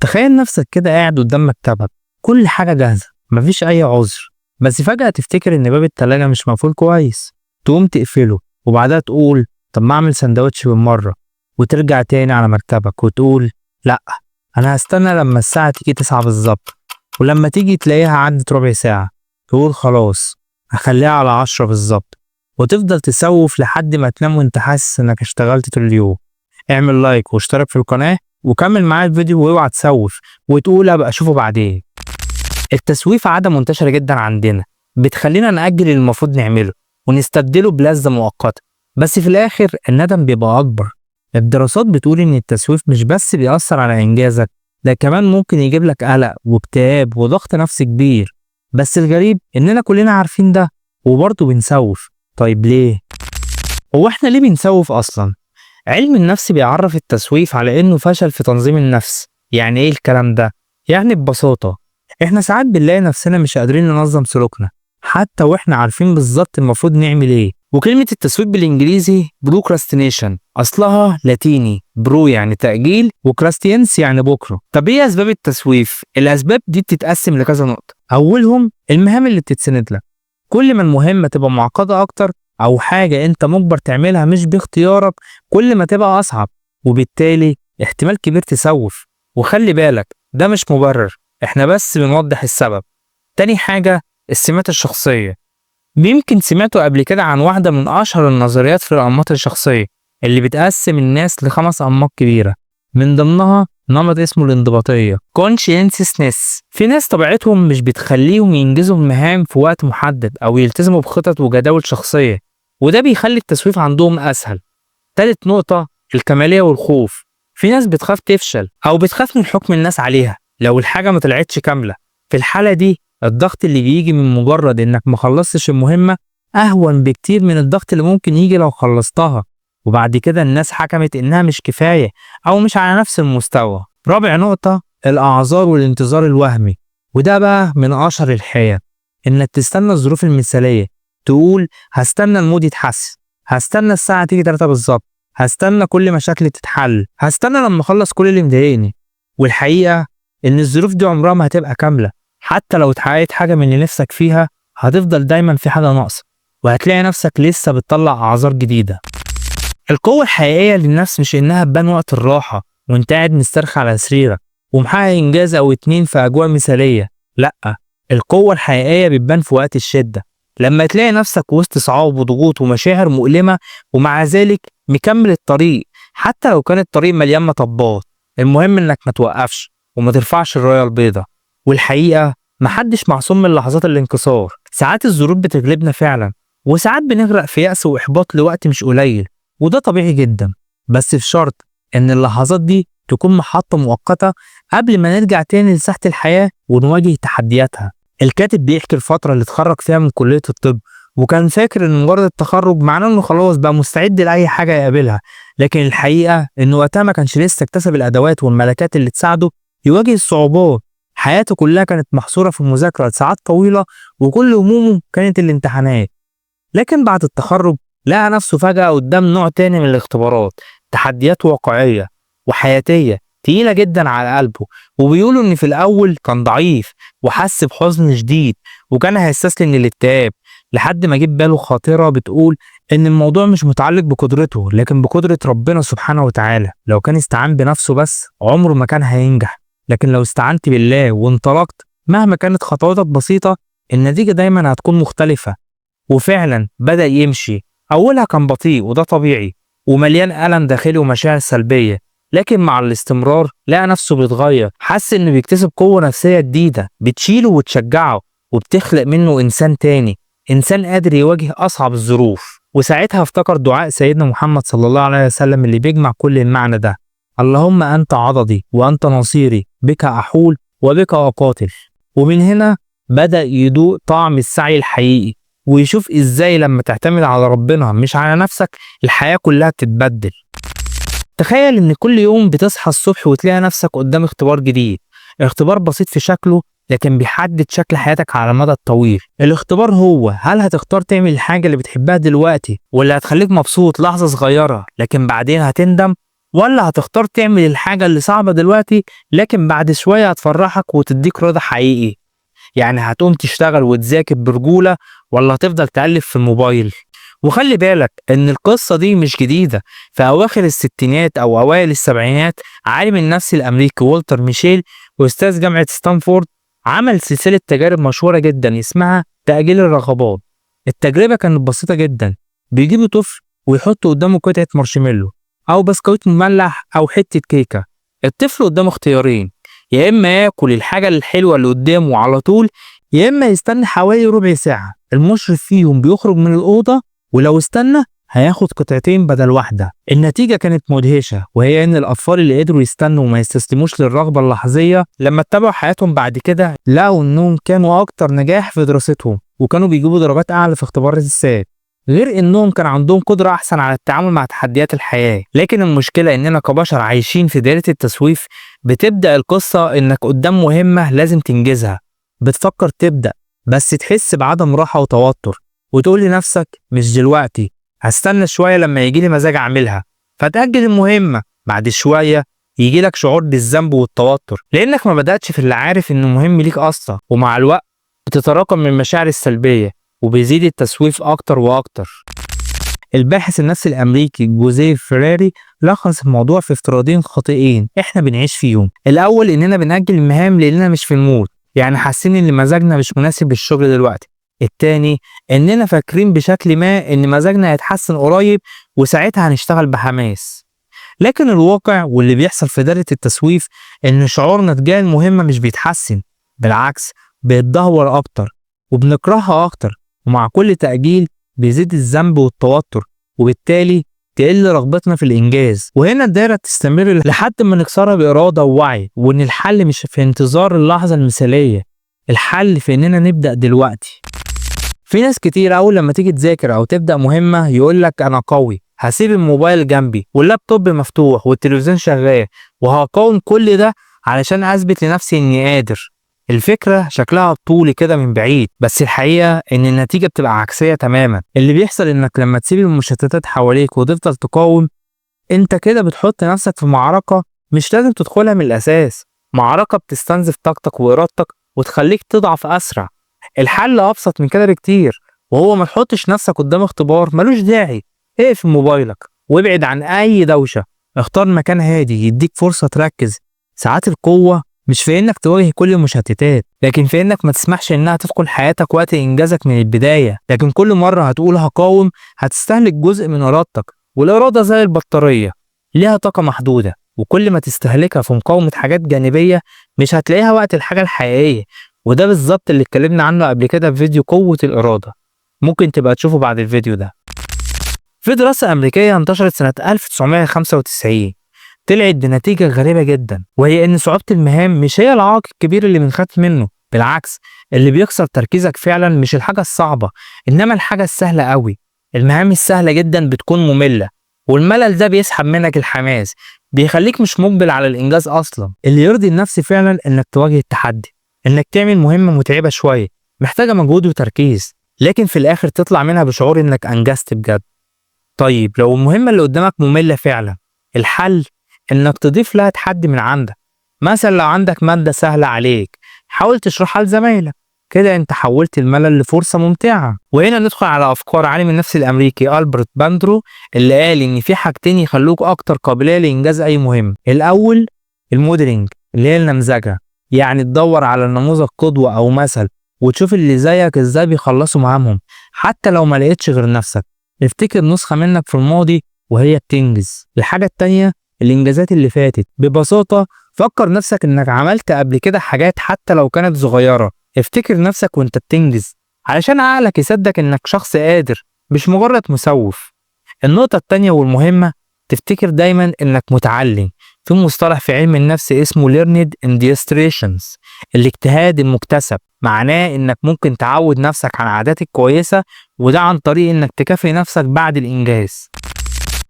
تخيل نفسك كده قاعد قدام مكتبك، كل حاجة جاهزة، مفيش أي عذر، بس فجأة تفتكر إن باب التلاجة مش مقفول كويس، تقوم تقفله وبعدها تقول طب ما أعمل سندوتش بالمرة، وترجع تاني على مكتبك وتقول لأ أنا هستنى لما الساعة تيجي 9 بالظبط، ولما تيجي تلاقيها عدت ربع ساعة، تقول خلاص هخليها على 10 بالظبط، وتفضل تسوف لحد ما تنام وانت حاسس انك اشتغلت طول اليوم. اعمل لايك واشترك في القناة وكمل معايا الفيديو، واوعى تسوف وتقول ابقى اشوفه بعدين. التسويف عادة منتشرة جدا عندنا، بتخلينا نأجل اللي المفروض نعمله ونستبدله بلذة مؤقتة، بس في الآخر الندم بيبقى أكبر. الدراسات بتقول إن التسويف مش بس بيأثر على إنجازك، ده كمان ممكن يجيب لك قلق واكتئاب وضغط نفسي كبير. بس الغريب إننا كلنا عارفين ده وبرضه بنسوف. طيب ليه؟ هو إحنا ليه بنسوف أصلا؟ علم النفس بيعرف التسويف على إنه فشل في تنظيم النفس. يعني إيه الكلام ده؟ يعني ببساطة إحنا ساعات بنلاقي نفسنا مش قادرين ننظم سلوكنا حتى وإحنا عارفين بالظبط المفروض نعمل إيه. وكلمة التسويف بالإنجليزي procrastination أصلها لاتيني، pro يعني تأجيل و crastines يعني بكرة. طب إيه أسباب التسويف؟ الأسباب دي بتتقسم لكذا نقطة. أولهم المهام اللي بتتسند لك. كل ما المهمة تبقى معقدة أكتر أو حاجة أنت مجبر تعملها مش باختيارك، كل ما تبقى أصعب، وبالتالي احتمال كبير تسوف. وخلي بالك ده مش مبرر، احنا بس بنوضح السبب. تاني حاجة السمات الشخصية. يمكن سمعتوا قبل كده عن واحدة من أشهر النظريات في الأنماط الشخصية اللي بتقسم الناس ل5 أنماط كبيرة، من ضمنها نمط اسمه الانضباطية conscientiousness. في ناس طبيعتهم مش بتخليهم ينجزوا المهام في وقت محدد أو يلتزموا بخطط وجداول شخصية، وده بيخلي التسويف عندهم أسهل. تالت نقطة الكمالية والخوف. في ناس بتخاف تفشل أو بتخاف من حكم الناس عليها لو الحاجة ما طلعتش كاملة. في الحالة دي الضغط اللي بيجي من مجرد إنك ما خلصتش المهمة أهون بكتير من الضغط اللي ممكن يجي لو خلصتها وبعد كده الناس حكمت إنها مش كفاية أو مش على نفس المستوى. رابع نقطة الأعذار والانتظار الوهمي، وده بقى من أشهر الحيل، إنك تستنى الظروف المثالية، تقول هستنى ال mood يتحسن، هستنى الساعة تيجي 3 بالظبط، هستنى كل مشاكلي تتحل، هستنى لما أخلص كل اللي مضايقني. والحقيقة إن الظروف دي عمرها ما هتبقى كاملة، حتى لو اتحققت حاجة من اللي نفسك فيها هتفضل دايما في حاجة ناقصة، وهتلاقي نفسك لسه بتطلع أعذار جديدة. القوة الحقيقية للنفس مش إنها تبان وقت الراحة وإنت قاعد مسترخي على سريرك ومحقق إنجاز أو 2 في أجواء مثالية، لأ، القوة الحقيقية بتبان في وقت الشدة، لما تلاقي نفسك وسط صعاب وضغوط ومشاعر مؤلمة ومع ذلك مكمل الطريق حتى لو كان الطريق مليان مطبات. المهم إنك ما توقفش وما ترفعش الراية البيضاء. والحقيقة محدش معصوم من لحظات الانكسار، ساعات الظروف بتغلبنا فعلا، وساعات بنغرق في يأس وإحباط لوقت مش قليل، وده طبيعي جدا، بس في شرط إن اللحظات دي تكون محطة مؤقتة قبل ما نرجع تاني لساحة الحياة ونواجه تحدياتها. الكاتب بيحكي الفترة اللي اتخرج فيها من كلية الطب، وكان فاكر إن مجرد التخرج معناه إنه خلاص بقى مستعد لأي حاجة يقابلها، لكن الحقيقة إنه وقتها ما كانش لسه اكتسب الأدوات والملكات اللي تساعده يواجه الصعوبات. حياته كلها كانت محصورة في المذاكرة لساعات طويلة، وكل همومه كانت الامتحانات. لكن بعد التخرج لقى نفسه فجأة قدام نوع تاني من الاختبارات، تحديات واقعية وحياتية تقيلة جدا على قلبه. وبيقولوا إن في الأول كان ضعيف وحس بحزن شديد وكان هيستسلم للاكتئاب، لحد ما جه باله خاطرة بتقول إن الموضوع مش متعلق بقدرته لكن بقدرة ربنا سبحانه وتعالى. لو كان استعان بنفسه بس عمره ما كان هينجح، لكن لو استعنت بالله وانطلقت مهما كانت خطواتك بسيطة النتيجة دايما هتكون مختلفة. وفعلا بدأ يمشي، أولها كان بطيء وده طبيعي ومليان ألم داخلي ومشاعر سلبية، لكن مع الاستمرار لقى نفسه بيتغير، حس إنه بيكتسب قوة نفسية جديدة بتشيله وتشجعه وبتخلق منه إنسان تاني، إنسان قادر يواجه أصعب الظروف. وساعتها افتكر دعاء سيدنا محمد صلى الله عليه وسلم اللي بيجمع كل المعنى ده: اللهم أنت عضدي وأنت نصيري، بك أحول وبك أقاتل. ومن هنا بدأ يدوق طعم السعي الحقيقي، ويشوف إزاي لما تعتمد على ربنا مش على نفسك الحياة كلها بتتبدل. تخيل إن كل يوم بتصحى الصبح وتلاقي نفسك قدام اختبار جديد، اختبار بسيط في شكله لكن بيحدد شكل حياتك على المدى الطويل. الاختبار هو هل هتختار تعمل الحاجة اللي بتحبها دلوقتي ولا هتخليك مبسوط لحظة صغيرة لكن بعدين هتندم؟ ولا هتختار تعمل الحاجة اللي صعبة دلوقتي لكن بعد شوية هتفرحك وتديك رضا حقيقي؟ يعني هتقوم تشتغل وتذاكر برجولة، ولا هتفضل تقلب في الموبايل؟ وخلي بالك ان القصة دي مش جديدة. في اواخر الستينات او اوائل السبعينات عالم النفس الامريكي والتر ميشيل واستاذ جامعة ستانفورد عمل سلسلة تجارب مشهورة جدا اسمها تأجيل الرغبات. التجربة كانت بسيطة جدا، بيجيبوا طفل ويحطوا قدامه قطعة مارشميلو او بسكويت مملح او حتة كيكة. الطفل قدامه اختيارين، يا اما ياكل الحاجة الحلوة اللي قدامه على طول، يا اما يستنى حوالي ربع ساعة المشرف فيهم بيخرج من الأوضة، ولو استنى هياخد قطعتين بدل واحدة. النتيجة كانت مدهشة، وهي إن الأطفال اللي قدروا يستنوا وما يستسلموش للرغبة اللحظية لما اتبعوا حياتهم بعد كده لقوا إنهم كانوا أكتر نجاح في دراستهم، وكانوا بيجيبوا درجات أعلى في اختبارات ال SAT، غير إنهم كان عندهم قدرة أحسن على التعامل مع تحديات الحياة. لكن المشكلة إننا كبشر عايشين في دائرة التسويف. بتبدأ القصة إنك قدام مهمة لازم تنجزها، بتفكر تبدأ بس تحس بعدم راحة وتوتر، وتقول لنفسك مش دلوقتي، هستنى شوية لما يجيلي مزاج أعملها، فتأجل المهمة. بعد شوية يجيلك شعور بالذنب والتوتر لأنك ما بدأتش في اللي عارف إنه مهم ليك أصلا، ومع الوقت بتتراكم من المشاعر السلبية وبيزيد التسويف أكتر وأكتر. الباحث النفسي الأمريكي جوزيف فيراري لخص الموضوع في افتراضين خاطئين إحنا بنعيش فيهم. الأول إننا بنأجل المهام لأننا مش في ال mood، يعني حاسين إن مزاجنا مش مناسب للشغل دلوقتي. التاني إننا فاكرين بشكل ما إن مزاجنا هيتحسن قريب وساعتها هنشتغل بحماس. لكن الواقع واللي بيحصل في دايرة التسويف إن شعورنا تجاه المهمة مش بيتحسن، بالعكس بيتدهور أكتر وبنكرهها أكتر، ومع كل تأجيل بيزيد الذنب والتوتر، وبالتالي تقل رغبتنا في الإنجاز. وهنا الدايرة تستمر لحد ما نكسرها بإرادة ووعي، وإن الحل مش في انتظار اللحظة المثالية، الحل في إننا نبدأ دلوقتي. في ناس كتير أول لما تيجي تذاكر أو تبدأ مهمة يقولك أنا قوي، هسيب الموبايل جنبي واللابتوب مفتوح والتلفزيون شغال، وهقاوم كل ده علشان أثبت لنفسي إني قادر. الفكرة شكلها طولي كده من بعيد، بس الحقيقة إن النتيجة بتبقى عكسية تماما. اللي بيحصل إنك لما تسيب المشتتات حواليك وتفضل تقاوم، أنت كده بتحط نفسك في معركة مش لازم تدخلها من الأساس، معركة بتستنزف طاقتك وإرادتك وتخليك تضعف أسرع. الحل أبسط من كده بكتير، وهو ما تحطش نفسك قدام اختبار ملوش داعي. اقفل موبايلك وابعد عن أي دوشة، اختار مكان هادي يديك فرصة تركز. ساعات القوة مش في إنك تواجه كل المشتتات، لكن في إنك ما تسمحش إنها تدخل حياتك وقت إنجازك من البداية. لكن كل مرة هتقول هقاوم هتستهلك جزء من إرادتك، والإرادة زي البطارية ليها طاقة محدودة، وكل ما تستهلكها في مقاومة حاجات جانبية مش هتلاقيها وقت الحاجة الحقيقية. وده بالظبط اللي اتكلمنا عنه قبل كده في فيديو قوة الإرادة، ممكن تبقى تشوفه بعد الفيديو ده. في دراسة أمريكية انتشرت سنة 1995 طلعت بنتيجة غريبة جدا، وهي إن صعوبة المهام مش هي العائق الكبير اللي بنخاف منه، بالعكس اللي بيكسر تركيزك فعلا مش الحاجة الصعبة، إنما الحاجة السهلة قوي. المهام السهلة جدا بتكون مملة، والملل ده بيسحب منك الحماس، بيخليك مش مقبل على الإنجاز أصلا. اللي يرضي النفس فعلا إنك تواجه التحدي، إنك تعمل مهمة متعبة شوية محتاجة مجهود وتركيز، لكن في الآخر تطلع منها بشعور إنك أنجزت بجد. طيب لو المهمة اللي قدامك مملة فعلا، الحل إنك تضيف لها تحدي من عندك. مثلا لو عندك مادة سهلة عليك حاول تشرحها لزمايلك، كده انت حولت الملل لفرصة ممتعة. وهنا ندخل على أفكار عالم النفس الأمريكي ألبرت باندرو، اللي قال إن في حاجتين يخلوك أكتر قابلية لإنجاز أي مهمة. الأول ال modeling اللي هي النمذجة، يعني تدور على نموذج قدوة أو مثل وتشوف اللي زيك إزاي بيخلصوا مهامهم، حتى لو ما لقيتش غير نفسك. افتكر نسخة منك في الماضي وهي بتنجز. الحاجة التانية الإنجازات اللي فاتت. ببساطة فكر نفسك إنك عملت قبل كده حاجات حتى لو كانت صغيرة، افتكر نفسك وانت بتنجز علشان عقلك يصدق إنك شخص قادر مش مجرد مسوف. النقطة التانية والمهمة، تفتكر دايما إنك متعلم. في مصطلح في علم النفس اسمه learned industriations، الاجتهاد المكتسب، معناه إنك ممكن تعود نفسك على العادات الكويسة، وده عن طريق إنك تكافئ نفسك بعد الإنجاز.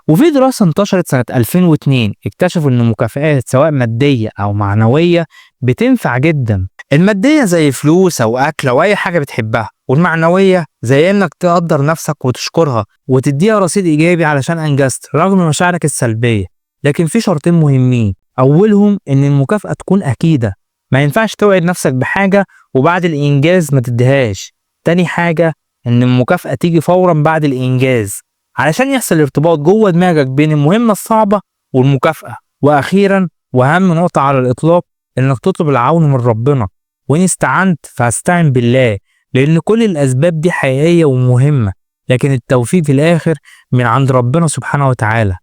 وفي دراسة انتشرت سنة 2002 اكتشفوا إن المكافآت سواء مادية أو معنوية بتنفع جدا. المادية زي فلوس أو أكل أو أي حاجة بتحبها، والمعنوية زي إنك تقدر نفسك وتشكرها وتديها رصيد إيجابي علشان أنجزت رغم مشاعرك السلبية. لكن في شرطين مهمين. أولهم إن المكافأة تكون أكيدة، ما ينفعش توعد نفسك بحاجة وبعد الإنجاز ما تديهاش. تاني حاجة إن المكافأة تيجي فورا بعد الإنجاز، علشان يحصل ارتباط جوه دماغك بين المهمة الصعبة والمكافأة. وأخيرا وأهم نقطة على الإطلاق، إنك تطلب العون من ربنا، وإن استعنت فاستعن بالله، لأن كل الأسباب دي حقيقية ومهمة، لكن التوفيق في الآخر من عند ربنا سبحانه وتعالى.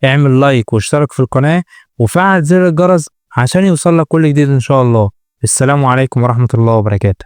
اعمل لايك واشترك في القناة وفعل زر الجرس عشان يوصلك كل جديد إن شاء الله. السلام عليكم ورحمة الله وبركاته.